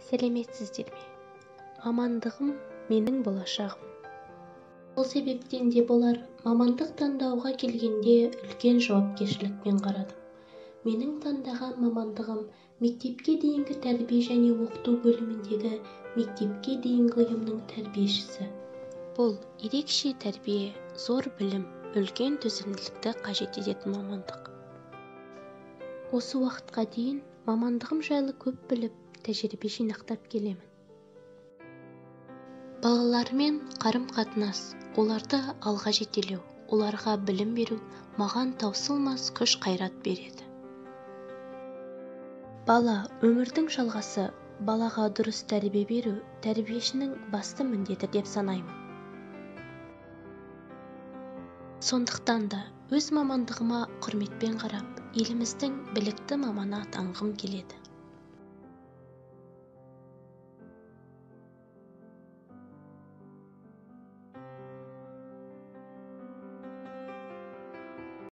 Сәлеметсіздер ме? Мамандығым менің болашағым. Сол себептен де болар, мамандық таңдауға келгенде үлкен жауапкершілікпен қарадым. Менің таңдаған мамандығым мектепке дейінгі тәрбие және оқыту бөліміндегі мектепке дейінгі ұйымның тәрбиешісі. Бұл ерекше тәрбие, зор білім, үлкен төзімділікті қажет ететін мамандық. Осы уақытқа дейін мамандығым жайлы көп біліп, тәжірибе жинақтап келемін. Балалармен қарым-қатынас, оларды алға жетелеу, оларға білім беру маған таусылмас күш-қайрат береді. Бала өмірдің жалғасы, балаға дұрыс тәрбие беру тәрбиешінің басты міндеті деп санаймын. Сондықтан да өз мамандығыма құрметпен қарап, еліміздің білікті маманы атанғым келеді.